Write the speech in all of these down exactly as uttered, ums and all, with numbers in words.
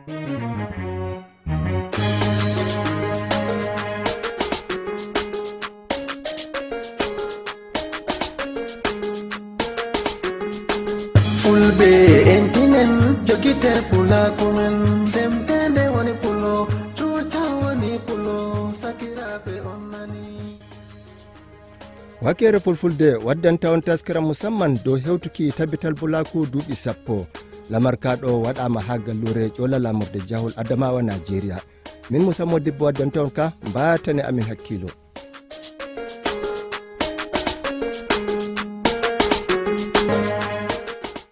Fulɓe en tinen, jogiten pulaaku men, semteende woni pulo, cuucal woni pulo, sakiraaɓe on nani. Wakeere Fulfulde waddanta on taskara musamman dow hewtuki tabital pulaaku duuɓi sappo. Lamar ka ɗo waɗaama haa galluure Ƴoola lamorde Jahol Adamawa Najeriya. Min Musa Modibbo waddanta on ka, mbaatane amin hakkiilo.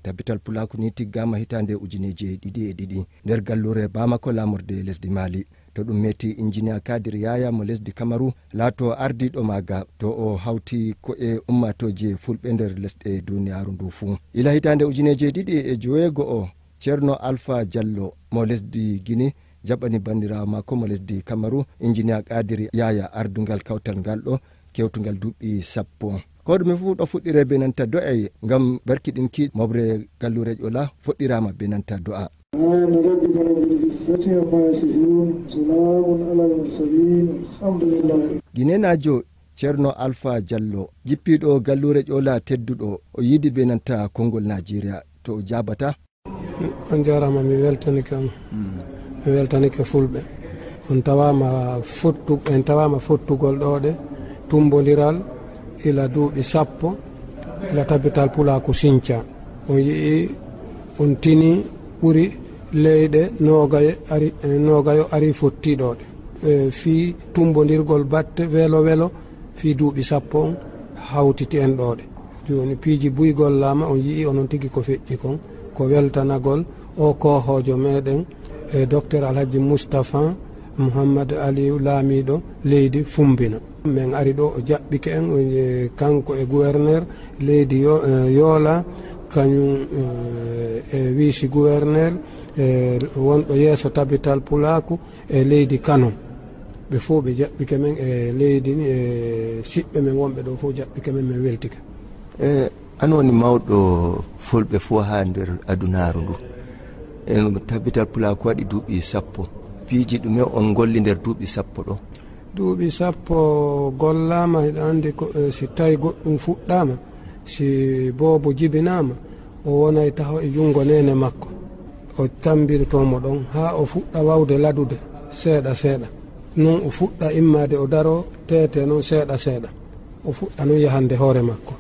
Tabital pulaaku ni tiggaama hitaande ujineeje ɗiɗi e ɗiɗi nder galluure Bamako lamorde lesdi Mali. To ɗum meeti injiniya Kadir Yaya mo lesdi Kamaru laato ardiiɗo maaga to o hawti ko'e ummaatooje fulɓe nder lesɗe duniyaaru ndu fuu. Ila hitaande ujineeje ɗiɗi e joweego o, Ceerno Alfa Jallo mo lesdi Gine jaɓani banndiraawo maako mo lesdi Kamaru, injiniya Kadir Yaya ardungal kawtal ngal ɗo kewtungal duuɓi sappo. Ko ɗume fuu ɗo fuɗɗire be nanta do'aye ngam barkiɗinki moɓre galluure Ƴoola fuɗɗiraama be nanta do'a. سبحان ربك رب العزة عما يصفون، سلام على المرسلين، والحمد لله. Ginenaajo Ceerno Alfa Jallo, jippiiɗo galluure Ƴoola tedduɗo, o yiidi be nanta konngol Najeriya, to o jaabata. On njaaraama, mi weltanike on. Mi weltanike Fulɓe. On tawaama fottu-, en tawaama fottugol ɗo ɗe, tummbondiral ila duuɓi sappo, ila tabital pulaaku sinca. On yi'i, on tini ɓuri leyɗe noogaye ari, eh, noogayo ari fottiiɗo ɗe. Eh, fii tummbondirgol batte welo welo, fii duuɓi sappo on hawtiti en ɗo ɗe. Jooni piiji buy gollaama, on yi'i onon tigi ko feƴƴi kon, ko weltanagol o koohoojo meɗen, e Docteur Alhaji Moustapha Mouhammad Aliou, laamiiɗo leydi Fumbina. Men ari ɗo, o jaɓɓike en, o, e, kanko e gouverneur leydi Yo-, e, Yoola, kañum, e, e vice gouverneur, e, wonɗo yeeso tabital pulaaku e leydi Kano. Ɓe fof ɓe jaɓɓike men e leydi ni, e siɓɓe men wonɓe ɗo fof jaɓɓike men, men weltike. E, an woni mawɗo fulɓe fof haa nder adunaaru ndu. En tabital pulaaku waɗi duuɓi sappo. Piiji ɗume on ngolli nder duuɓi sappo ɗo? Duuɓi sappo gollaama, hiɗa anndi ko, e, si tawi goɗɗum fuɗɗaama, si boobo jibinaama, o wonay taho e junngo neene makko. O tammbirtoo mo ɗon haa o fuɗɗa waawde ladude seeɗa seeɗa. Non o fuɗɗa immaade o daroo, teetee non seeɗa seeɗa. O fuɗɗa non yahande hoore makko.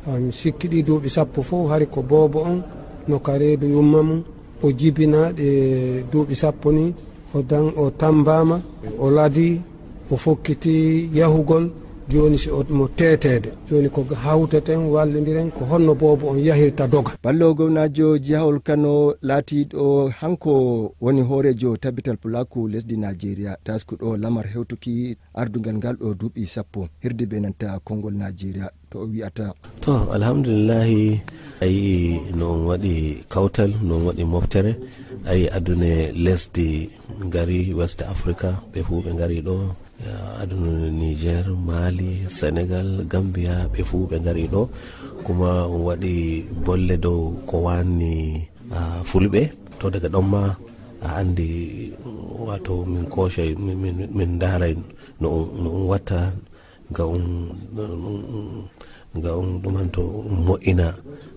Awa, mi sikki ɗii duuɓi sappo fof hari ko boobo on no ka reedu yumma mum, o jibinaa ɗi duuɓi sappo ni, o dan-, o tammbaama, o ladii, o fokkiti yahugol. Jooni si o mo teeteede. Jooni ko hawteten, wallindiren, ko honno boobo on yahirta doga. Ballo gownaajo jihawol Kano laatiiɗo hanko woni hooreejo tabital pulaaku lesdi Najeriya, taskuɗo lamar hewtuki ardungal ngal ɗo duuɓi sappo, hirde be nanta konngol Najeriya. To o wi'ata. To, alhamdulillahi, a yi'i no on waɗi kawtal, no on waɗi moftere, a yi'i aduna lesdi ngari, West Africa, ɓe fuu ɓe ngari ɗo, aduna Niger, Mali, Senegal, Gambia, ɓe fuu ɓe ngari ɗo, kuma on waɗi bolle dow ko wanni, ah, fulɓe, to daga ɗon ma a anndi, wato min koocay, min, min, min ndaaray no on, no on watta, nga on, nga on ɗumanto moƴƴina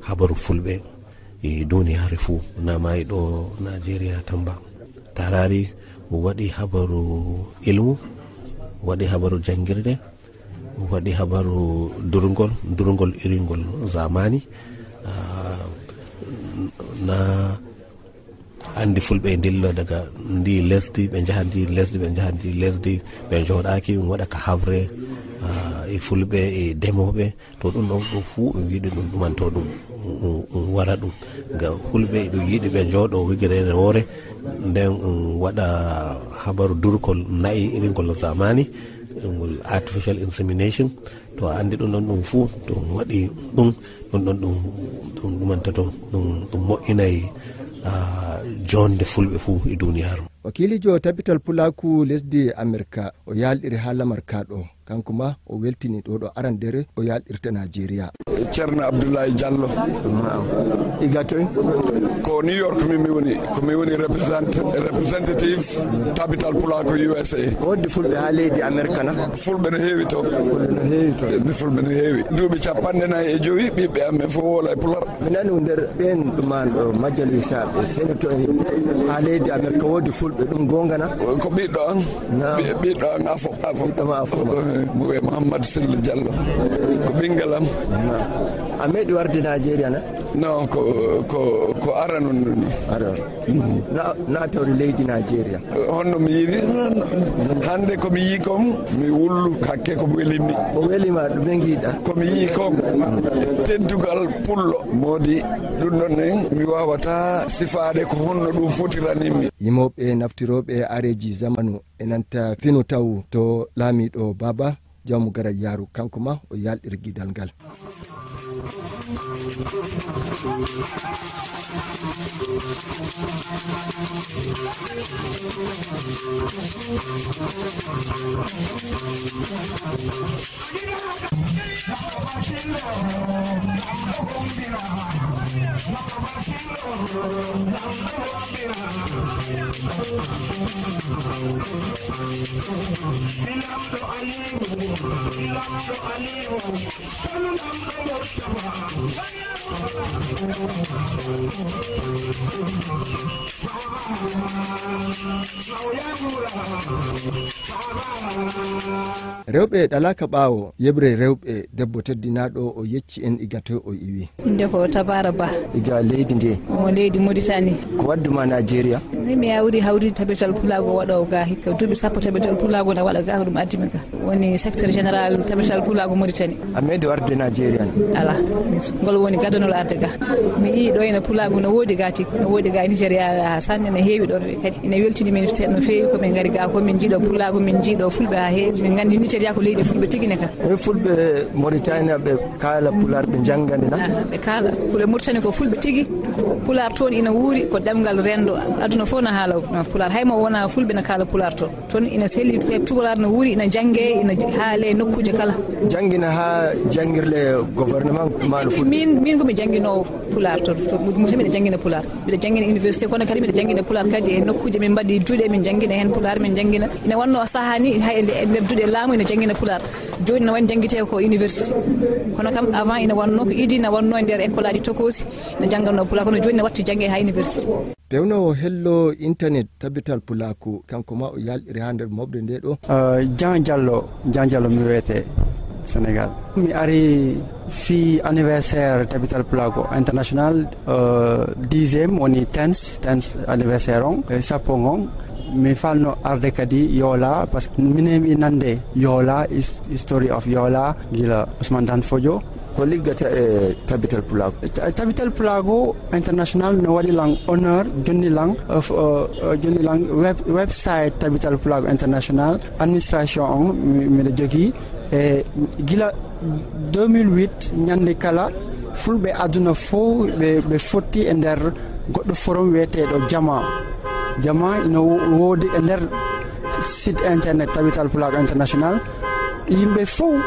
habaru fulɓe e duniyaaru fuu, na maayi ɗo Najeriya tan ba. Taaraari waɗi habaru ilmu, waɗi habaru janngirde, waɗi habaru durngol, durngol iringol zamani, ah, na anndi fulɓe e ndilla daga ndi lesdi, ɓe njaha ndi lesdi, ɓe njaha ndi lesdi, ɓe njooɗaaki, ɗum waɗa ka haɓre, ah, e fulɓe e demooɓe, to ɗum ɗon ɗum fuu, ɗum yiɗi ɗum ɗumanto ɗum, ɗum, ɗum wara ɗum. Nga fulɓe ɗum yiɗi ɓe njooɗo wigereere woore, nden ɗum waɗa habaru durkol na'i irin ngol zamani, ngol artificial insemination. To a anndi ɗum ɗon ɗum fuu, to ɗum waɗi ɗum, ɗum ɗon ɗum, ɗum ɗumantoto, ɗum, ɗum moƴƴinay, ah, joonde fulɓe fuu e duniyaaru. Wakiilijo tabital pulaaku lesdi Amerika, o yaalɗiri haa lamar kaa ɗo. Kanko ma o weltini ɗo ɗo arandere o yalɗirta Najeriya. Ceerno Abdoulaye Diallo. Iga toy? Ko New York mi, mi woni, ko mi woni represent-, representative Tabital Pulaaku U S A. Wodde Fulɓe haa leydi Amerika na? Fulɓe no heewi toon. Fulɓe no heewi toon. Mi Fulɓe no heewi. Duuɓi capanɗe nayi e jowi, ɓiɓɓe amen fof woola e Pular. Mi nani nder ɓeen ɗuman ɗo majalisaaɓe, senator en haa leydi Amerika woodi Fulɓe, ɗum goonga na? Ko ɓiɗɗo am. Naam. Ɓi-, ɓiɗɗo am afo, afo. Ɓiɗɗo ma afo. Mo wiye Mouhammad Silla Diallo. Ko ɓinngel am. Naam. A meeɗi warde Najeriya na? Non, ko, ko, ko ara non ni. Ara. Na, na tawde leydi Najeriya. Honno mi yiɗi? Hannde ko mi yii kom, mi wullu hakke ko welimi. Ko welima, ɗume ngiɗa? Ko mi yii kom, teddugal pullo. Moodi, ɗum ɗon en, mi wawata sifaade ko honno ɗum fotiranimmi. Yimooɓe naftirooɓe areeji zamanu e nanta fino taw to laamiiɗo Baba, jawmu garay yaaru, kanko ma o yalɗiri gidal ngal. Rewɓe ɗalaaka ɓaawo, yeɓre rewɓe, debbo teddinaaɗo o yecci en iga toy o iwi. Innde ko Tabara Ba. Iga leydi ndi? Mo leydi Mauritanie. Ko waddu ma Najeriya? Ni mi yawri hawri Tabital Pulaagu waɗoowo ga hikka. Duuɓi sappo Tabital Pulaagu na waɗa ga, ko ɗum addi mi ga. Woni secrétaire général Tabital Pulaagu Mauritanie. A meeɗi warde Najeriya ni? Ala. Ngol woni gadanol arde ga. Mi yii ɗo ene Pulaagu no woodi ga tigi. No woodi ga e Nigeria sanne, no heewi ɗon kadi. Ene weltini min no feewi ko min ngari ga ko min njiiɗo Pulaagu, min njiiɗo Fulɓe ha heewi. Min nganndi Nigeria ko leydi Fulɓe tigi ne ka. E Fulɓe Mauritania ɓe kaala Pulaar, ɓe njannga nde na? Ah, ɓe kaala. Fulɓe Mauritanie ko Fulɓe tigi. Pulaar toon ina wuuri, ko ɗemngal renndo. Aduna fof na haala Pulaar. Hay mo wona Fulɓe na kaala Pulaar toon. Toon ina selli, e Pulaar no wuuri, ina jannge, ina haale nokkuuje kala. Janngina haa janngirle gouvernement ma no Fulɓe? Min, min ko mi jannginoowo Pulaar toon. To Mauritanie miɗa janngina Pulaar. Miɗa janngina université, kono kadi miɗa janngina Pulaar kadi e nokkuuje min mbaɗi duɗe, min janngina heen Pulaar, min janngina. Ina wannoo sahaa ni, hay e nde-, e nder duɗe laamu ina janngina Pulaar. Jooni ina waɗi janngitee ko université. Kono kam avant ina wannoo ko idi, ina wannoo e nder école aji tokoosi, ina janngannoo Pulaar, kono jooni ina watti jannge haa université. Pewnoowo hello internet Tabital Pulaaku, kanko ma o yalɗiri haa nder moɓde nde ɗo. Eh, Jean Diallo, Jean Diallo mi wiyete, Sénégal. Mi ari fii anniversaire Tabital Pulaaku International, eh, dixième, woni tens, tens anniversaire on, eh, sappo ngon. Mi falno arde kadi Yola, parce que minen mi nande Yola, his-, history of Yola, gila Ousmane Dan Fodio. Ko liggata e Tabital Pulaagu? Ta-, Tabital Pulaagu International no waɗi lan honneur, jonni lan, eh, f-, eh, eh, jonni lan web-, website Tabital Pulaagu International, administration on mi-, miɗo jogii. E gila deux mille huit, ñande kala, Fulɓe aduna fof ɓe, ɓe fotti e nder goɗɗo forum wiyeteeɗo Jama. Jama ina wo-, woodi e nder site internet Tabital Pulaagu International. Yimɓe fof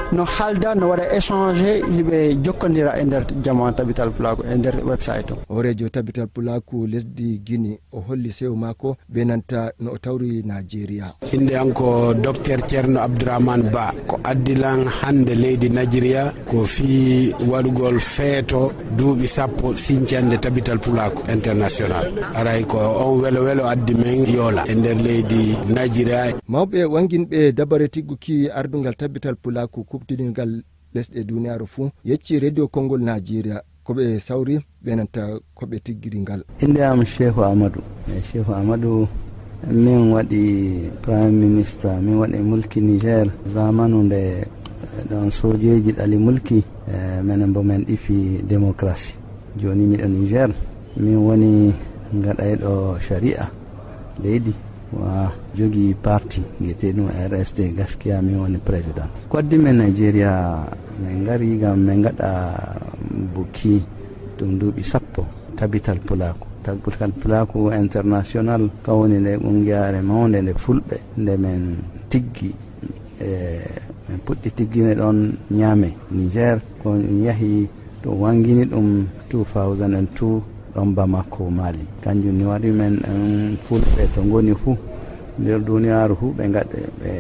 no haalda, no waɗa échange, hiɓe jokkondira e nder Jama Tabital Pulaagu, e nder website o. Hooreejo Tabital Pulaaku lesdi Guinée, o holli sewo maako, be nanta no o tawri Najeriya. Innde am ko Docteur Ceerno Abdourahmane Ba. Ko addi lan hannde leydi Najeriya ko fii waɗugol feeto duuɓi sappo sincande Tabital Pulaaku International. Aray ko on welo welo addi men Yola e nder leydi Najeriya. Mawɓe wannginɓe dabare tigguki ardungal Tabital Pulaaku kuɓtidingal lesɗe duniyaaru fuu, yecci Radio Konngol Najeriya ko ɓe sawri, ɓe nanta ko ɓe tiggiri ngal. Innde am Shehu Amadou. E Shehu Amadou, min waɗi Prime Minister, min waɗi mulki Niger, zamanu nde, eh, ɗon soojeeji ɗali mulki, eh, menen bo men ɗifi démocratie. Jooni miɗo Niger, min woni gaɗayɗo sharia leydi, wa jogii parti wiyeteeɗum R S D, gaskiya min woni président. Ko addi men Nigeria, min ngari ngam min ngaɗa buki ɗum duuɓi sappo Tabital Pulaaku. Tabital Pulaaku International, ka woni nde qungiyaare mawnde nde Fulɓe, nde men tiggi E, min puɗɗi tiggine ɗon Niamey, Niger, ko ɗum yahi to wangini ɗum two thousand and two ɗon Bamako, Mali. Kanjum ni waɗi men, en, fulɓe to ngoni fuu nder duniyaaru fuu, ɓe ngaɗi, ɓe,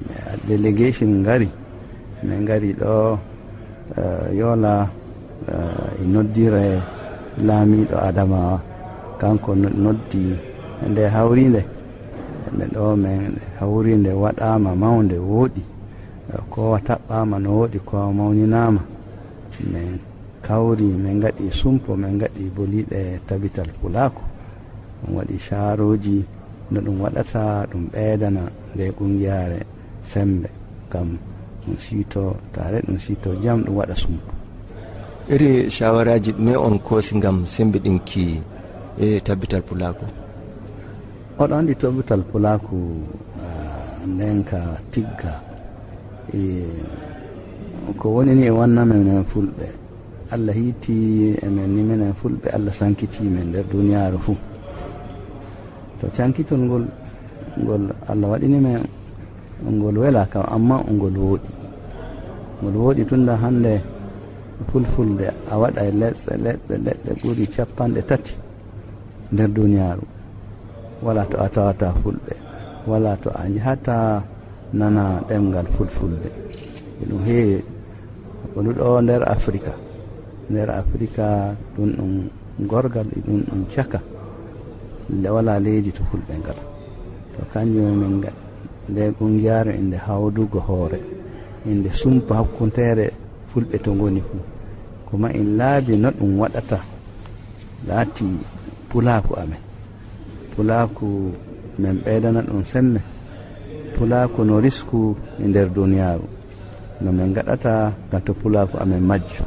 ɓe, delegation ngari. Min ngari ɗo, eh, Yola, eh, e noddire laamiiɗo Adamawa. Kanko no-, noddi nde hawriinde. Nde ɗo men hawriinde waɗaama mawnde wooɗi. Eh, kowa taɓɓaama no wooɗi, kowa mawninaama. Men kawri, men ngaɗi sumpo, men ngaɗi boliiɗe tabital pulaaku. Ɗum waɗi caarooji no ɗum waɗata, ɗum ɓeydana nde gungiyaare sembe. Kam ɗum siito taare, ɗum siito jam, ɗum waɗa sumpo. Iri shawaraaji ɗume on koosi ngam sembiɗinki e tabital pulaaku? Oɗo anndi tabital pulaaku, ah, nden ka tigga. E, ko woni ni e wanna men, men fulɓe. Allah hiiti e men ni menen fulɓe, Allah sankiti men nder duniyaaru fuu. To cankitol ngol, ngol Allah waɗini men, ngol wela kam, amma ngol wooɗi. Ngol wooɗi tunda hannde fulfulde a waɗa e leɗɗe, leɗɗe, leɗɗe ɓuri capanɗe tati nder duniyaaru. Wala to a tawata fulɓe, wala to a njahata nana ɗemngal fulfulde. E ɗum heewi, ko ɗum ɗo nder Afrika. Nder Afrika, ɗum ɗum gorgal, e ɗum ɗum caka. Nde wala leydi to fulɓe ngala. To kanjum min nga-, nde gungiyaare inde hawdugo hoore, inde sumpa hakkundeere fulɓe to ngoni fuu. Kuma in laabi no ɗum waɗata, laati pulaaku amen. Pulaaku men ɓeydana ɗum semme. Pulaaku no risku e nder duniyaaru. No men ngaɗata ngam to pulaaku amen majju.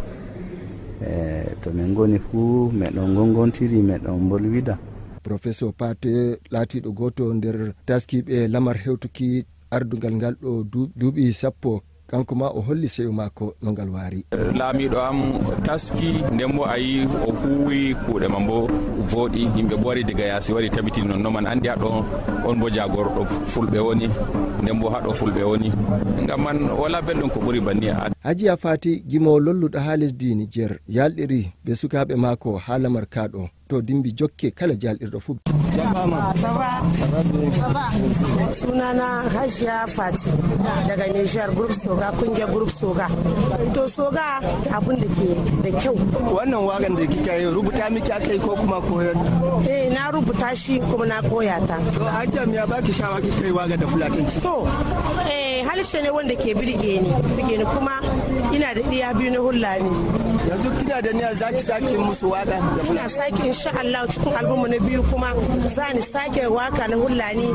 E, to men ngoni fuu, men ɗon ngongontiri, men ɗon mbolwida. Professor Pate, laatiiɗo gooto nder taskiiɓe lamar hewtuki ardungal ngal ɗo du-, duuɓi sappo, kanko ma o holli seyo maako no ngal waari. Laamiiɗo am taski, nden bo a yi o huwi kuuɗe man bo vooɗi, yimɓe bo wari diga yaasi, wari tabitini non. No man andi haɗo on bo jagorɗo fulɓe woni, nden bo haɗo fulɓe woni. Ngam man wala belɗum ko ɓuri banni a. Hajiya Fati, gimo lolluɗo haa lesdi Niger, yalɗiri be sukaaɓe maako haa lamar kaaɗo. To dimbi jokke kala jalɗirɗo fuu. Jaɓɓaama. Ça va? Ça va bien. Ça va. Sunana Hajiya Fati daga Niger, group Soga, kungiyar group Soga. To Soga abun da ke da kyau. Wannan wagan da kika yi, rubuta miki aka yi ko kuma koyar? Eh, na rubuta shi kuma na koya ta. To, Hajiya, me ya baki sha'awa kika yi waga da Fulatanci? To, eh, harshe ne wanda ke birge ni, birge ni kuma ina da iya biyu na Hulani. Yanzu kina da niyya za ki sake musu waga da Fulani? Ina sake, insha Allah, cikin album na biyu kuma za ni sake waka na Hulani.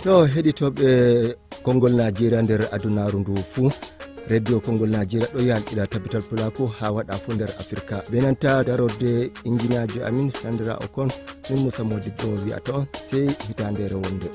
To, heɗitooɓe, Konngol Najeriya nder adunaaru ndu fuu. Radio Konngol Najeriya ɗo yalɗira tabital pulaaku haa waɗa fuu nder Afirka. Be nanta darorde injiniyaajo amin Sandra Okon, min Musa Modibbo wi'ata on sey hitaandere wonde.